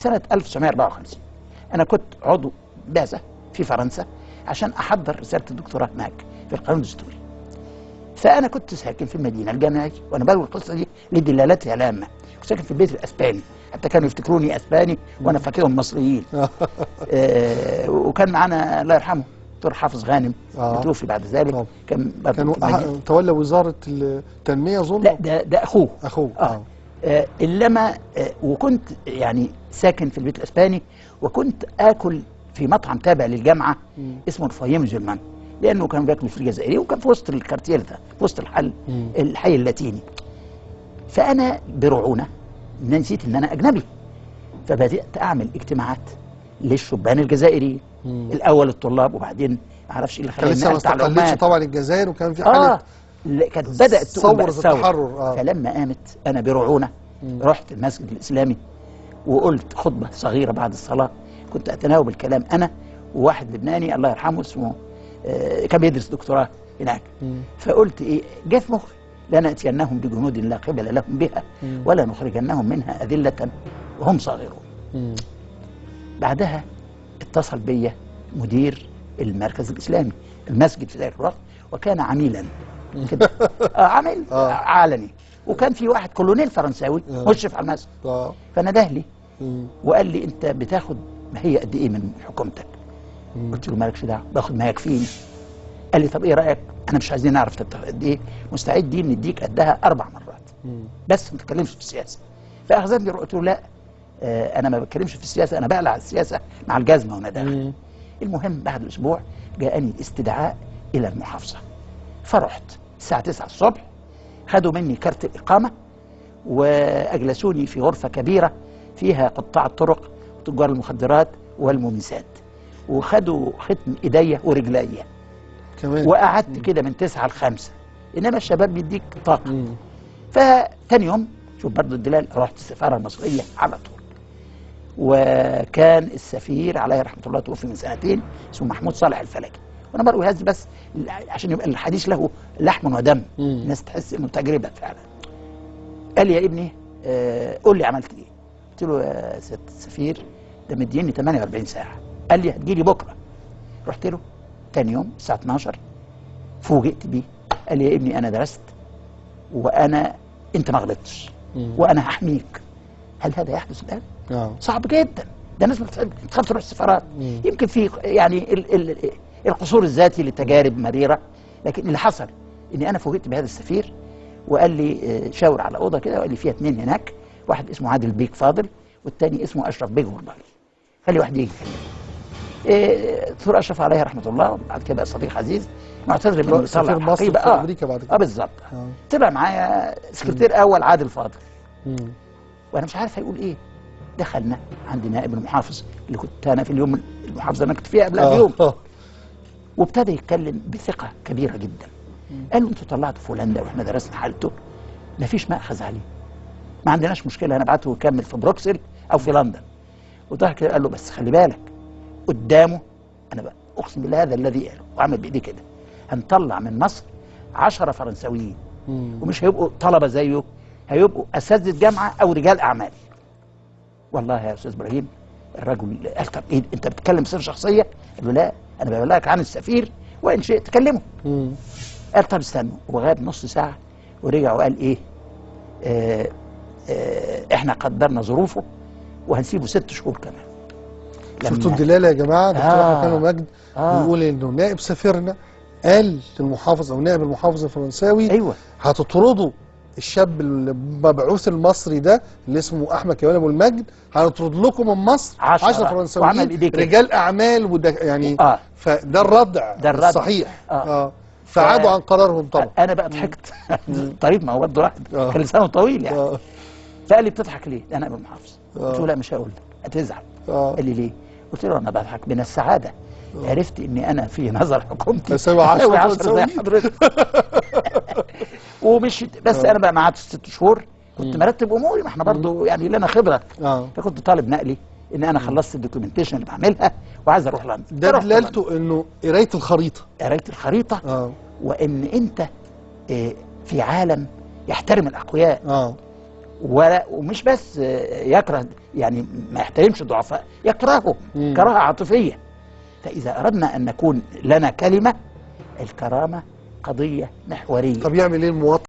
سنة 1954 أنا كنت عضو بعثة في فرنسا عشان أحضر رسالة الدكتوراه هناك في القانون الدستوري. فأنا كنت ساكن في المدينة الجامعية، وأنا بروي القصة دي لدلالتها الهامة. كنت ساكن في البيت الأسباني، حتى كانوا يفتكروني أسباني وأنا فاكرهم مصريين. وكان معانا الله يرحمه دكتور حافظ غانم، توفي بعد ذلك. طب. كان تولى وزارة التنمية أظن. لا ده أخوه. إنما وكنت يعني ساكن في البيت الأسباني، وكنت آكل في مطعم تابع للجامعة اسمه ال Foyer Musulman، لأنه كانوا بياكلوا في الجزائري، وكان في وسط ال quartier ده، في وسط الحي اللاتيني. فأنا برعونة نسيت إن أنا أجنبي، فبدأت أعمل اجتماعات للشبان الجزائريين، الأول الطلاب، وبعدين ما أعرفش إيه اللي خلاني لسه ما استقلتش طبعا الجزائر، وكان في حالة كانت بدأت ثورة التحرر. فلما قامت أنا برعونة رحت المسجد الإسلامي وقلت خطبة صغيرة بعد الصلاة، كنت أتناوب الكلام أنا وواحد لبناني الله يرحمه اسمه كان بيدرس دكتوراه هناك. فقلت إيه جه في مخي: لنأتينهم بجنود لا قبل لهم بها ولا نخرجنهم منها أذلة وهم صاغرون. بعدها اتصل بي مدير المركز الإسلامي المسجد في ذلك الوقت، وكان عميلا كده، عميل علني، وكان في واحد كولونيل فرنساوي مشرف على المسجد. فنده لي وقال لي: انت بتاخد ما هي قد ايه من حكومتك؟ قلت له: مالكش دعوه، باخد ما يكفيني. قال لي: طب ايه رايك، انا مش عايزين نعرف انت بتاخد قد ايه، مستعدين نديك قدها 4 مرات، بس ما تتكلمش في السياسة. فاخذتني، قلت له: لا، انا ما بتكلمش في السياسة، انا بقلع السياسة مع الجزمة وانا داخل. المهم بعد اسبوع جاءني استدعاء الى المحافظة، فرحت الساعة 9 الصبح، خدوا مني كارت الإقامة وأجلسوني في غرفة كبيرة فيها قطاع الطرق وتجار المخدرات والمومسات، وخدوا ختم إيديا ورجليا كمان، وقعدت كده من 9 ل 5. إنما الشباب بيديك طاقة. فتاني يوم شوف برضو الدلال، رحت السفارة المصرية على طول، وكان السفير عليه رحمة الله توفي من سنتين، اسمه محمود صالح الفلكي. وانا بروي هذا بس عشان يبقى الحديث له لحم ودم، الناس تحس انه تجربه فعلا. قال لي: يا ابني قول لي عملت ايه؟ قلت له: يا سيادة السفير ده مديني 48 ساعة. قال لي: هتجيلي بكره. رحت له تاني يوم الساعة 12، فوجئت بيه. قال لي: يا ابني انا درست، وانا انت ما غلطتش، وانا هحميك. هل هذا يحدث الان؟ صعب جدا، ده الناس بتخاف تروح السفارات. يمكن في يعني القصور الذاتي لتجارب مريرة، لكن اللي حصل اني انا فوجئت بهذا السفير، وقال لي شاور على اوضة كده، وقال لي فيها 2 هناك، واحد اسمه عادل بيك فاضل والثاني اسمه اشرف بيك غربالي، خلي واحد يجي يكلمه. دكتور اشرف عليه رحمه الله، بعد كده بقى صديق عزيز، معتذر انه طلع حقيبة في امريكا بعد كده. بالظبط. طلع معايا سكرتير اول عادل فاضل، وانا مش عارف هيقول ايه. دخلنا عند نائب المحافظ اللي كنت انا في اليوم المحافظة اللي انا كنت فيها قبلها بيوم، وابتدى يتكلم بثقة كبيرة جدا. قال له: انتوا طلعتوا فلان ده واحنا درسنا حالته، مفيش مأخذ عليه، ما عندناش مشكلة، هنبعته يكمل في بروكسل أو في لندن. وضحك كده قال له: بس خلي بالك قدامه، أنا بقى أقسم بالله هذا الذي قاله وعمل بإيديه كده، هنطلع من مصر 10 فرنساويين، ومش هيبقوا طلبة زيه، هيبقوا أساتذة جامعة أو رجال أعمال. والله يا أستاذ إبراهيم الرجل قال: طب إيه أنت بتتكلم بصفة شخصية؟ قال له: لا، أنا ببلغك عن السفير وإن شئت كلمة. قال: طب استنوا. وغاب نص ساعة ورجع وقال إيه؟ إحنا قدرنا ظروفه وهنسيبه 6 شهور كمان. شفتوا الدلالة يا جماعة؟ دكتور أحمد كامل مجد بيقول إنه نائب سفيرنا قال للمحافظ أو نائب المحافظ الفرنساوي: أيوه، هتطردوا الشاب المبعوث المصري ده اللي اسمه احمد كمال ابو المجد، هنطرد لكم من مصر 10 فرنساويين رجال اعمال، وده يعني فده الردع، ده الردع الصحيح. فعادوا عن قرارهم طبعا. انا بقى ضحكت طريف، ما هو برضه واحد كان لسانه طويل يعني. فقال لي: بتضحك ليه؟ انا ابو المحافظ. قلت له: لا مش هقول لك، هتزعل. قال لي: ليه؟ قلت له: انا بضحك من السعادة، عرفت اني انا في نظر حكومتي اساوي 10 زي حضرتك. ومش بس انا بقى قعدت 6 شهور كنت مرتب اموري، ما احنا برضو يعني لنا خبره. فكنت طالب نقلي ان انا خلصت ال documentation اللي بعملها وعايز اروح لندن. ده دلالته انه قرايه الخريطة، قرايه الخريطة، وان انت في عالم يحترم الاقوياء، ومش بس يكره يعني ما يحترمش الضعفاء، يكرههم كراهة عاطفية. فإذا أردنا أن نكون لنا كلمة، الكرامة قضية محورية. طب يعمل إيه المواطن؟